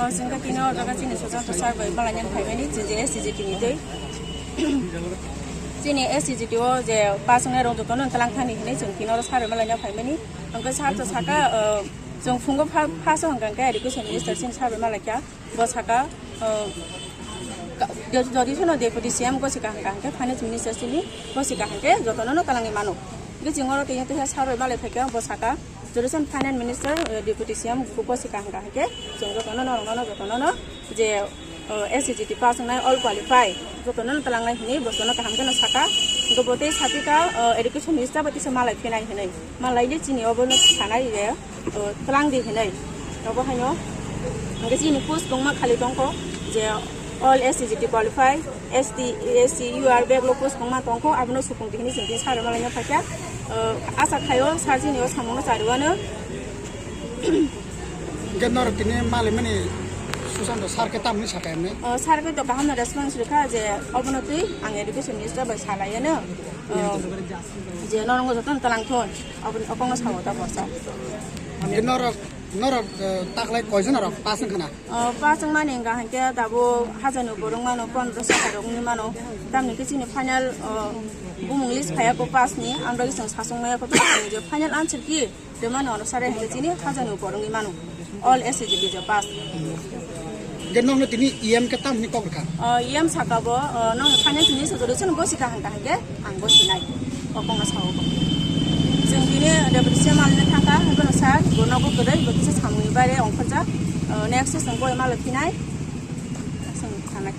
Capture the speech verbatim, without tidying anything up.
O, chwng khe tini o jaga chini Sushanta sir bai malaina phaimani, chini S C G T ni twi. Chini S C G T o je pass wngnai rok jotono tlang thani hinwi chwng tini oro sir bai malaina phaimani. Hwnkhe sir to saka, o, chwng phungo pha-, phaso hwnkha hwnkhe education minister chini sir bai malaikha. Bo saka, o, ka-, jodi, jodi sono deputy C M gosika hwnkha hwnkhe finance minister chini gosika hwnkhe jotono no twlangwi mano. Hwnkhe chwng oro tini twi sir bai malai phaikha, bo saka, Education Finance Minister, eh, Deputy C M Kupo Sikang hwnkha hwnkhe chwng jotono norokno, jotono je, eh, S C G T pass wngnai all qualify jotono twlangnai hinwi bosono kaham kheno saka. Hwnkhe bo tei sapika, eh, Education Minister bai tisa malai phinai hinwi. Malai le chini obono sanai je, eh, twlang di hinwi. Obo haino hwnkhe chini post kwbangma khali tongkho je all S C G T qualify, S T, S C, U R bag lo post kwbangma tongkho, abono supung di hinwi chwng tini sir bai malaina phaikha. O, asa khaio sir chini o samungno chariwano. Hwnkhe norok tini malaimani Sushanta sir khe tamni sakha emni? O, sir khe to kaham no response rwkha je obono twi ang education minister bai salaiano. O, je norok jotono twlang thon, obono okongno sao ta borsa. Hwnkhe norok, norok, eh, taklai koijon norok pass wngkha na? O, pass wngmani hwnkha hwnkhe tabuk hajarni upor wngmano, pondroso hai rok wngwi mano. Tamni khe chini final, o, bumung list phaiya kho pass ni, ang bagwi chwng sasung maya kho, tamo je final answer key rwmani ono sare hwnkhe chini hajarni upor wngwi mano. All S C G T je pass. Hwnkhe nokno tini E M khe tamni kok rwkha? O, E M saka bo, o, nokni finance minister jodi chwng gosika hwnkha hwnkhe ang gosinai. Okongno sao bo. Chwng tini deputy C M alina thangkha, hwnkhe no sir, bo nogo kwrwi, bo kisa samungni baire ongkhorjak. O, next se chwng boi malo phinai. Chwng thanai.